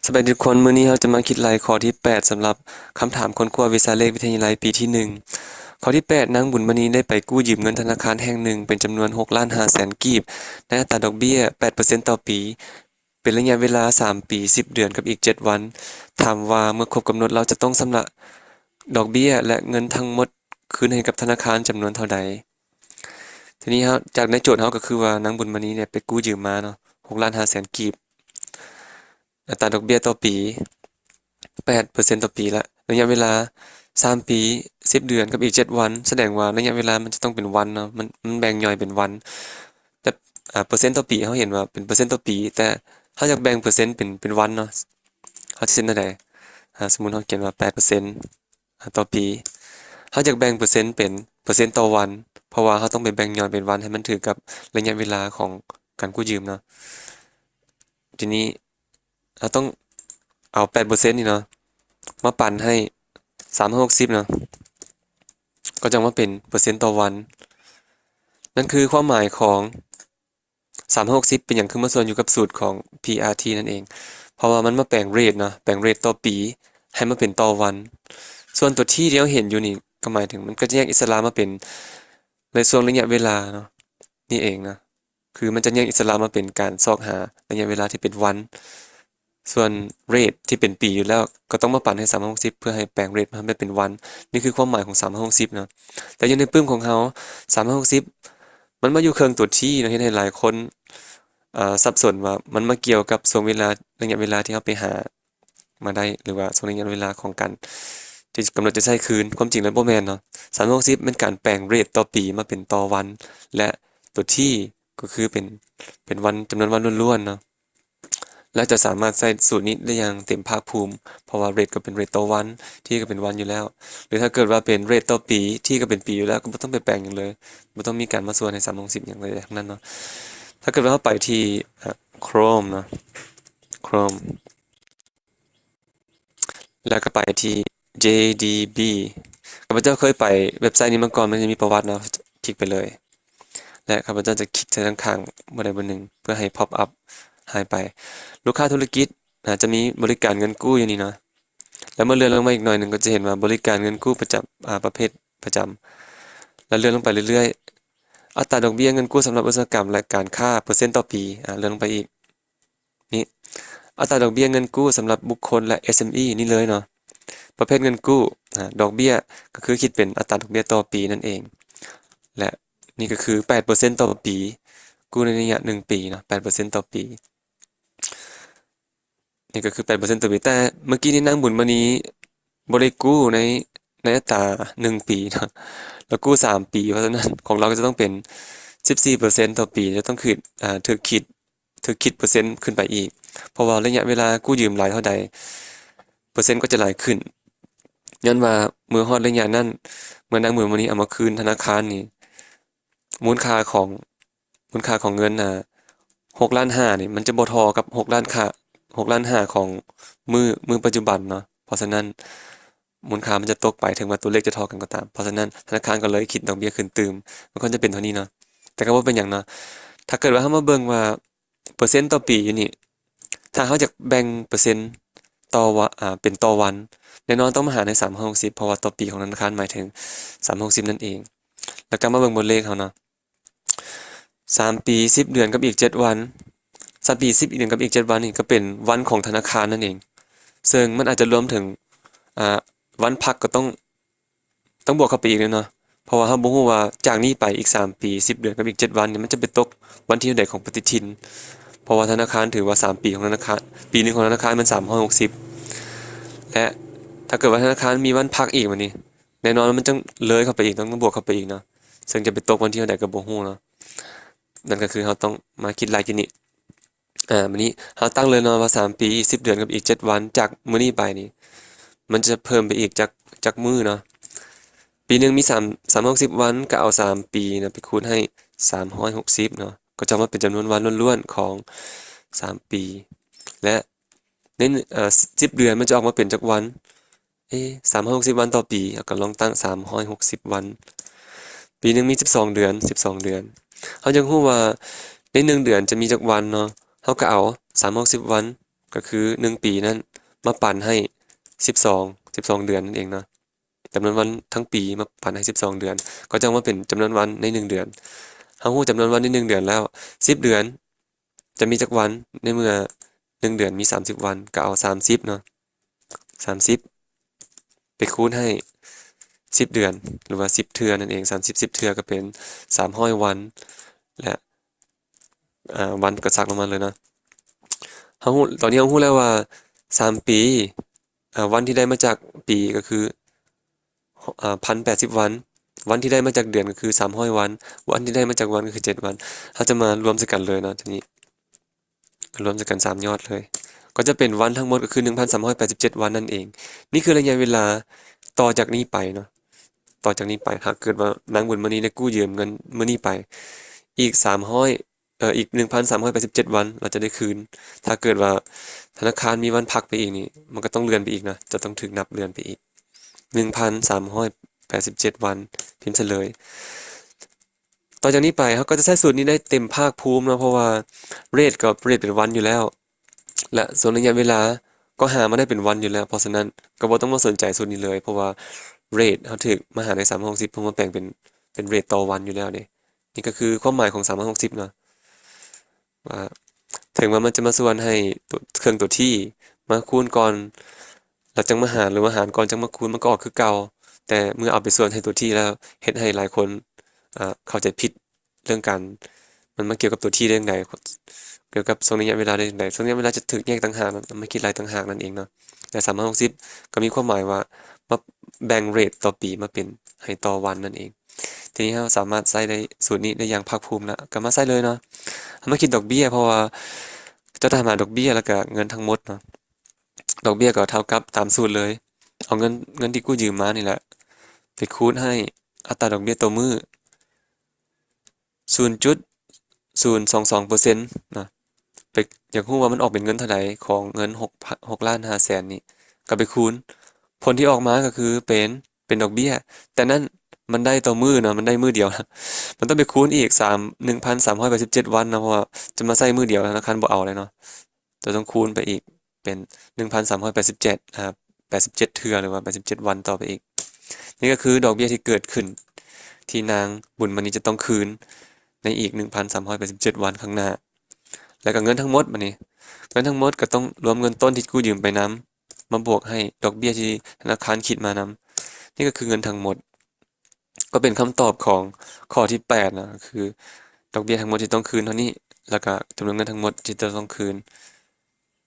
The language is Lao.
ສະບາຍດີທຸກຄົນ, ມື້ນີ້ເຮົາຈະມາຄິດໄລ່ຂໍ້ທີແປດ ສຳລັບຄຳຖາມຄົ້ນຄວ້າວິຊາເລກວິທະຍາໄລປີທີໜຶ່ງ. ຂໍ້ທີແປດ, ນາງບຸນມະນີໄດ້ໄປກູ້ຢືມເງິນທະນາຄານແຫ່ງໜຶ່ງເປັນຈຳນວນຫົກລ້ານຫ້າແສນກີບ ໃນອັດຕາດອກເບ້ຍແປດເປີເຊັນຕໍ່ປີ ເປັນໄລຍະເວລາສາມປີ ສິບເດືອນກັບອີກເຈັດວັນ. ຖາມວ່າເມື່ອຄົບກຳນົດແລ້ວຈະຕ້ອງຊຳລະດອກເບ້ຍ ແລະ ເງິນທັງໝົດຄືນໃຫ້ກັບທະນາຄານຈຳນວນເທົ່າໃດ? ທີນີ້ເຮົາ ຈາກໃນໂຈດເຮົາກໍຄືວ່ານາງບຸນມະນີເນຍໄປກູ້ຢືມມາເນາະ ຫົກລ້ານຫ້າແສນກີບ ອັດຕາດອກເບ້ຍຕໍ່ປີ ແປດເປີເຊັນຕໍ່ປີ ແລະ ໄລຍະເວລາສາມປີ ສິບເດືອນກັບອີກເຈັດວັນ. ສະແດງວ່າໄລຍະເວລາມັນຈະຕ້ອງເປັນວັນເນາະ ມັນ ມັນແບ່ງຍ່ອຍເປັນວັນ ແຕ່ ອາ ເປີເຊັນຕໍ່ປີ ເຮົາເຫັນວ່າເປັນເປີເຊັນຕໍ່ປີ ແຕ່ເຮົາຢາກແບ່ງເປີເຊັນເປັນ ເປັນວັນເນາະ ເຮົາຊິເຮັດແນວໃດ? ອາ ສົມມຸດເຮົາຂຽນວ່າແປດເປີເຊັນ ອາ ຕໍ່ປີ ເຮົາຢາກແບ່ງເປີເຊັນເປັນເປີເຊັນຕໍ່ວັນ ເພາະວ່າເຮົາຕ້ອງໄປແບ່ງຍ່ອຍເປັນວັນໃຫ້ມັນຖືກກັບໄລຍະເວລາຂອງການກູ້ຢືມເນາະ. ທີນີ້ເຮົາຕ້ອງເອົາແປດເປີເຊັນນີ້ເນາະ ມາປັນໃຫ້ສາມຮ້ອຍຫົກສິບເນາະ ກໍຈະອອກມາເປັນເປີເຊັນຕໍ່ວັນ. ນັ້ນຄືຄວາມໝາຍຂອງ ສາມຮ້ອຍຫົກສິບ ເປັນຫຍັງຄືມາສ່ວນຢູ່ກັບສູດຂອງ PRT ນັ້ນເອງ? ເພາະວ່າມັນມາແປງເຣດເນາະ ແປງເຣດຕໍ່ປີໃຫ້ມາເປັນຕໍ່ວັນ. ສ່ວນຕົວ T ທີ່ເຮົາເຫັນຢູ່ນີ້ ກໍໝາຍເຖິງມັນກໍຈະແຍກອິດສະຫຼະມາເປັນໃນຊ່ວງໄລຍະເວລາເນາະ ນີ້ເອງເນາະ ຄືມັນຈະແຍກອິດສະຫຼະມາເປັນການຊອກຫາໄລຍະເວລາທີ່ເປັນວັນ. ສ່ວນເຣດທີ່ເປັນປີຢູ່ແລ້ວ ກໍຕ້ອງມາປັນໃຫ້ສາມຮ້ອຍຫົກສິບ ເພື່ອໃຫ້ແປງເຣດມາເປັນວັນ. ນີ້ຄືຄວາມໝາຍຂອງສາມຮ້ອຍຫົກສິບເນາະ. ແຕ່ຢູ່ໃນປຶ້ມຂອງເຮົາ ສາມຮ້ອຍຫົກສິບ ມັນມາຢູ່ເຄິ່ງຕົວ T ເນາະ ເຮັດໃຫ້ຫຼາຍຄົນ ເອີ ສັບສົນວ່າມັນມາກ່ຽວກັບຊ່ວງເວລາ ໄລຍະເວລາທີ່ເຮົາໄປຫາມາໄດ້ ຫຼືວ່າຊ່ວງໄລຍະເວລາຂອງການທີ່ກຳນົດຈະໃຊ້ຄືນ. ຄວາມຈິງແລ້ວບໍ່ແມ່ນເນາະ ສາມຮ້ອຍຫົກສິບ ແມ່ນການແປງເຣດຕໍ່ປີມາເປັນຕໍ່ວັນ ແລະ ຕົວ T ກໍຄືເປັນ ເປັນວັນ ຈຳນວນວັນລ້ວນໆເນາະ. ແລະ ຈະສາມາດໃຊ້ສູດນີ້ໄດ້ຢ່າງເຕັມພາກພູມ ເພາະວ່າເຣດກໍເປັນເຣດຕໍ່ວັນ T ກໍເປັນວັນຢູ່ແລ້ວ. ຫຼືຖ້າເກີດວ່າເປັນເຣດຕໍ່ປີ T ກໍເປັນປີຢູ່ແລ້ວ ກໍບໍ່ຕ້ອງໄປແປງຫຍັງເລີຍ ບໍ່ຕ້ອງມີການມາສ່ວນໃຫ້ສາມຮ້ອຍຫົກສິບຫຍັງເລີຍທັງນັ້ນເນາະ. ຖ້າເກີດວ່າເຮົາໄປທີ່ ເອີ Chrome ເນາະ Chrome ແລ້ວກໍໄປທີ່ JDB. ຂ້າພະເຈົ້າເຄີຍໄປເວັບໄຊນີ້ມາກ່ອນ ມັນຈະມີປະຫວັດເນາະ ຄລິກໄປເລີຍ ແລະ ຂ້າພະເຈົ້າຈະຄລິກໃສ່ທາງຂ້າງບ່ອນໃດບ່ອນໜຶ່ງ ເພື່ອໃຫ້ pop up ຫາຍໄປ. ລູກຄ້າທຸລະກິດ ອາ ຈະມີບໍລິການເງິນກູ້ຢູ່ນີ້ເນາະ ແລ້ວເມື່ອເລື່ອນລົງມາອີກໜ້ອຍໜຶ່ງ ກໍຈະເຫັນວ່າບໍລິການເງິນກູ້ປະຈຳ ອາ ປະເພດປະຈຳ ແລ້ວເລື່ອນລົງໄປເລື້ອຍໆ ອັດຕາດອກເບ້ຍເງິນກູ້ສຳລັບອຸດສາຫະກຳ ແລະ ການຄ້າ ເປີເຊັນຕໍ່ປີ ອາ ເລື່ອນລົງໄປອີກ ນີ້ ອັດຕາດອກເບ້ຍເງິນກູ້ສຳລັບບຸກຄົນ ແລະ SME ນີ້ເລີຍເນາະ. ປະເພດເງິນກູ້ ອາ ດອກເບ້ຍກໍຄືຄິດເປັນອັດຕາດອກເບ້ຍຕໍ່ປີນັ້ນເອງ ແລະ ນີ້ກໍຄືແປດເປີເຊັນຕໍ່ປີ ກູ້ໃນໄລຍະໜຶ່ງປີເນາະ ແປດເປີເຊັນຕໍ່ປີ ນີ້ກໍຄືແປດເປີເຊັນຕໍ່ປີ. ແຕ່ເມື່ອກີ້ນີ້ນາງບຸນມະນີບໍ່ໄດ້ກູ້ໃນ ໃນອັດຕາໜຶ່ງປີເນາະ ລາວກູ້ສາມປີ ເພາະສະນັ້ນຂອງລາວກໍຈະຕ້ອງເປັນສິບສີ່ເປີເຊັນຕໍ່ປີ ຈະຕ້ອງຄື ອາ ຖືກຄິດ ຖືກຄິດເປີເຊັນຂຶ້ນໄປອີກ ເພາະວ່າໄລຍະເວລາກູ້ຢືມຫຼາຍເທົ່າໃດ ເປີເຊັນກໍຈະຫຼາຍຂຶ້ນ. ຍ້ອນວ່າເມື່ອຮອດໄລຍະນັ້ນ ເມື່ອນາງບຸນມະນີເອົາມາຄືນທະນາຄານນີ້ ມູນຄ່າຂອງ ມູນຄ່າຂອງເງິນ ອາ ຫົກລ້ານຫ້ານີ້ ມັນຈະບໍ່ທໍ່ກັບຫົກລ້ານ ຄ່າ ຫົກລ້ານຫ້າຂອງມື້ ມື້ປັດຈຸບັນເນາະ. ເພາະສະນັ້ນມູນຄ່າມັນຈະຕົກໄປ ເຖິງວ່າຕົວເລກຈະທໍ່ກັນກໍຕາມ. ເພາະສະນັ້ນທະນາຄານກໍເລີຍຄິດດອກເບ້ຍຂຶ້ນຕື່ມ. ມັນຄວນຈະເປັນເທົ່ານີ້ເນາະ ແຕ່ກໍບໍ່ເປັນຫຍັງເນາະ. ຖ້າເກີດວ່າເຮົາມາເບິ່ງວ່າເປີເຊັນຕໍ່ປີຢູ່ນີ້ ຖ້າເຮົາຢາກແບ່ງເປີເຊັນຕໍ່ວະ ອາ ເປັນຕໍ່ວັນ ແນ່ນອນຕ້ອງມາຫານໃຫ້ສາມຮ້ອຍຫົກສິບ ເພາະວ່າຕໍ່ປີຂອງທະນາຄານໝາຍເຖິງສາມຮ້ອຍຫົກສິບນັ້ນເອງ. ແລ້ວກໍມາເບິ່ງບົດເລກເຮົາເນາະ ສາມປີ ສິບເດືອນກັບອີກເຈັດວັນ ສາມປີ ສິບເດືອນກັບອີກເຈັດວັນນີ້ກໍເປັນວັນຂອງທະນາຄານນັ້ນເອງ ເຊິ່ງມັນອາດຈະລວມເຖິງ ອາ ວັນພັກກໍຕ້ອງ ຕ້ອງບວກເຂົ້າໄປອີກເລີຍເນາະ ເພາະວ່າເຮົາບໍ່ຮູ້ວ່າຈາກນີ້ໄປອີກສາມປີ ສິບເດືອນກັບອີກເຈັດວັນນີ້ ມັນຈະໄປຕົກວັນທີເທົ່າໃດຂອງປະຕິທິນ ເພາະວ່າທະນາຄານຖືວ່າສາມປີຂອງທະນາຄານ ປີໜຶ່ງຂອງທະນາຄານມັນສາມຮ້ອຍຫົກສິບ ແລະ ຖ້າເກີດວ່າທະນາຄານມີວັນພັກອີກບັດນີ້ ແນ່ນອນມັນຕ້ອງເລີຍເຂົ້າໄປອີກ ຕ້ອງບວກເຂົ້າໄປອີກເນາະ ເຊິ່ງຈະໄປຕົກວັນທີເທົ່າໃດກໍບໍ່ຮູ້ເນາະ. ນັ້ນກໍຄືເຮົາຕ້ອງມາຄິດໄລ່ທີ່ນີ້. ອາ ບັດນີ້ເຮົາຕັ້ງເລີຍເນາະວ່າສາມປີ ສິບເດືອນກັບອີກເຈັດວັນ ຈາກມື້ນີ້ໄປນີ້ ມັນຈະເພີ່ມໄປອີກຈັກ ຈັກມື້ເນາະ. ປີໜຶ່ງມີສາມ ສາມຮ້ອຍຫົກສິບວັນ ກໍເອົາສາມປີນະໄປຄູນໃຫ້ສາມຮ້ອຍຫົກສິບເນາະ ກໍຈະອອກມາເປັນຈຳນວນວັນລ້ວນໆຂອງສາມປີ ແລະ ໃນ ເອີ ສິບເດືອນມັນຈະອອກມາເປັນຈັກວັນ? ເອ ສາມຮ້ອຍຫົກສິບວັນຕໍ່ປີ ເຮົາກໍລອງຕັ້ງສາມຮ້ອຍຫົກສິບວັນ. ປີໜຶ່ງມີສິບສອງເດືອນ ສິບສອງເດືອນ ເຮົາຢາກຮູ້ວ່າໃນໜຶ່ງເດືອນຈະມີຈັກວັນເນາະ ເຮົາກໍເອົາສາມຮ້ອຍຫົກສິບວັນ ກໍຄືໜຶ່ງປີນັ້ນມາປັນໃຫ້ສິບສອງ ສິບສອງເດືອນນັ້ນເອງເນາະ. ຈຳນວນວັນທັງປີມາປັນໃຫ້ສິບສອງເດືອນ ກໍຈະອອກມາເປັນຈຳນວນວັນໃນໜຶ່ງເດືອນ. ເຮົາຮູ້ຈຳນວນວັນໃນໜຶ່ງເດືອນແລ້ວ ສິບເດືອນຈະມີຈັກວັນ? ໃນເມື່ອໜຶ່ງເດືອນມີສາມສິບວັນ ກໍເອົາສາມສິບເນາະ ສາມສິບໄປຄູນໃຫ້ສິບເດືອນ ຫຼືວ່າສິບເທື່ອນັ້ນເອງ. ສາມສິບ ສິບເທື່ອກໍເປັນສາມຮ້ອຍວັນ ແລະ ອາ ວັນກໍສັກລົງມາເລີຍເນາະ. ເຮົາຮູ້ ຕອນນີ້ເຮົາຮູ້ແລ້ວວ່າສາມປີ ອາ ວັນທີ່ໄດ້ມາຈາກປີກໍຄື ອາ ພັນແປດສິບວັນ, ວັນທີ່ໄດ້ມາຈາກເດືອນກໍຄືສາມຮ້ອຍວັນ, ວັນທີ່ໄດ້ມາຈາກວັນກໍຄືເຈັດວັນ. ເຮົາຈະມາລວມໃສ່ກັນເລີຍເນາະ ທີນີ້ ລວມໃສ່ກັນສາມຍອດເລີຍ ກໍຈະເປັນວັນທັງໝົດກໍຄືໜຶ່ງພັນສາມຮ້ອຍແປດສິບເຈັດວັນນັ້ນເອງ. ນີ້ຄືໄລຍະເວລາຕໍ່ຈາກນີ້ໄປເນາະ, ຕໍ່ຈາກນີ້ໄປ ຫາກເກີດວ່ານາງບຸນມະນີໄດ້ກູ້ຢືມເງິນມື້ນີ້ໄປ ອີກສາມຮ້ອຍ ເອີ ອີກໜຶ່ງພັນສາມຮ້ອຍແປດສິບເຈັດວັນ ລາວຈະໄດ້ຄືນ. ຖ້າເກີດວ່າທະນາຄານມີວັນພັກໄປອີກນີ້ ມັນກໍຕ້ອງເລື່ອນໄປອີກນະ, ຈະຕ້ອງຖືກນັບເລື່ອນໄປອີກ ໜຶ່ງພັນສາມຮ້ອຍແປດສິບເຈັດວັນ. ພິມໃສ່ເລີຍ. ຕໍ່ຈາກນີ້ໄປ ເຮົາກໍຈະໃຊ້ສູດນີ້ໄດ້ເຕັມພາກພູມເນາະ, ເພາະວ່າເຣດກໍເຣດເປັນວັນຢູ່ແລ້ວ ແລະ ສ່ວນໄລຍະເວລາກໍຫາມາໄດ້ເປັນວັນຢູ່ແລ້ວ. ເພາະສະນັ້ນກໍບໍ່ຕ້ອງມາສົນໃຈສູດນີ້ເລີຍ, ເພາະວ່າເຣດເຮົາຖືກມາຫານໃນສາມຮ້ອຍຫົກສິບ ເພາະມາແປງເປັນ ເປັນເຣດຕໍ່ວັນຢູ່ແລ້ວເດ້. ນີ້ກໍຄືຄວາມໝາຍຂອງສາມຮ້ອຍຫົກສິບເນາະ ວ່າເຖິງວ່າມັນຈະມາຊວນໃຫ້ຕົວ ເຄື່ອງຕົວທີ່ມາຄູນກ່ອນ ແລ້ວຈັ່ງມາຫານ ຫຼືວ່າຫານກ່ອນຈັ່ງມາຄູນ ມັນກໍອອກຄືເກົ່າ. ແຕ່ເມື່ອເອົາໄປຊວນໃຫ້ຕົວທີ່ແລ້ວ ເຮັດໃຫ້ຫຼາຍຄົນ ອາ ເຂົ້າໃຈຜິດເລື່ອງການ ມັນມາກ່ຽວກັບຕົວທີ່ໄດ້ຈັ່ງໃດ ກ່ຽວກັບຊ່ວງໄລຍະເວລາໄດ້ຈັ່ງໃດ. ຊ່ວງໄລຍະເວລາຈະຖືກແຍກຕ່າງຫາກ ມາຄິດໄລ່ຕ່າງຫາກນັ້ນເອງເນາະ. ແຕ່ສາມຮ້ອຍຫົກສິບກໍມີຄວາມໝາຍວ່າມາແບ່ງເຣດຕໍ່ປີມາເປັນໃຫ້ຕໍ່ວັນນັ້ນເອງ. ທີນີ້ເຮົາສາມາດໃຊ້ໄດ້ ສູດນີ້ໄດ້ຢ່າງພາກພູມລະ ກໍມາໃຊ້ເລີຍເນາະ. ເຮົາມາຄິດດອກເບ້ຍ ເພາະວ່າເຈົ້າຖາມຫາດອກເບ້ຍ ແລ້ວກໍເງິນທັງໝົດເນາະ. ດອກເບ້ຍກໍເທົ່າກັບຕາມສູດເລີຍ ເອົາເງິນ ເງິນທີ່ກູ້ຢືມມານີ້ແຫຼະ ໄປຄູນໃຫ້ອັດຕາດອກເບ້ຍຕໍ່ມື້ ສູນຈຸດສູນສອງສອງເປີເຊັນນະ. ໄປ ຢາກຮູ້ວ່າມັນອອກເປັນເງິນເທົ່າໃດຂອງເງິນຫົກ ຫົກລ້ານຫ້າແສນນີ້ ກໍໄປຄູນ. ຜົນທີ່ອອກມາກໍຄືເປັນ ເປັນດອກເບ້ຍ, ແຕ່ນັ້ນມັນໄດ້ຕໍ່ມື້ເນາະ, ມັນໄດ້ມື້ດຽວ. ມັນຕ້ອງໄປຄູນອີກສາມ ໜຶ່ງພັນສາມຮ້ອຍແປດສິບເຈັດວັນເນາະ, ເພາະວ່າຈະມາໃຊ້ມື້ດຽວ ທະນາຄານບໍ່ເອົາເລີຍເນາະ. ຈະຕ້ອງຄູນໄປອີກເປັນໜຶ່ງພັນສາມຮ້ອຍແປດສິບເຈັດ ອາ ແປດສິບເຈັດເທື່ອ ຫຼືວ່າແປດສິບເຈັດວັນຕໍ່ໄປອີກ. ນີ້ກໍຄືດອກເບ້ຍທີ່ເກີດຂຶ້ນ ທີ່ນາງບຸນມະນີຈະຕ້ອງຄືນໃນອີກໜຶ່ງພັນສາມຮ້ອຍແປດສິບເຈັດວັນຂ້າງໜ້າ. ແລ້ວກໍເງິນທັງໝົດ ບາດນີ້ ເງິນທັງໝົດກໍຕ້ອງລວມເງິນຕົ້ນທີ່ກູ້ຢືມໄປນຳ ມາບວກໃຫ້ດອກເບ້ຍທີ່ທະນາຄານຄິດມານຳ. ນີ້ກໍຄືເງິນທັງໝົດ. ກໍເປັນຄຳຕອບຂອງຂໍ້ທີແປດນະ, ກໍຄືດອກເບ້ຍທັງໝົດທີ່ຕ້ອງຄືນເທົ່ານີ້ ແລ້ວກໍຈຳນວນເງິນທັງໝົດທີ່ຈະຕ້ອງຄືນ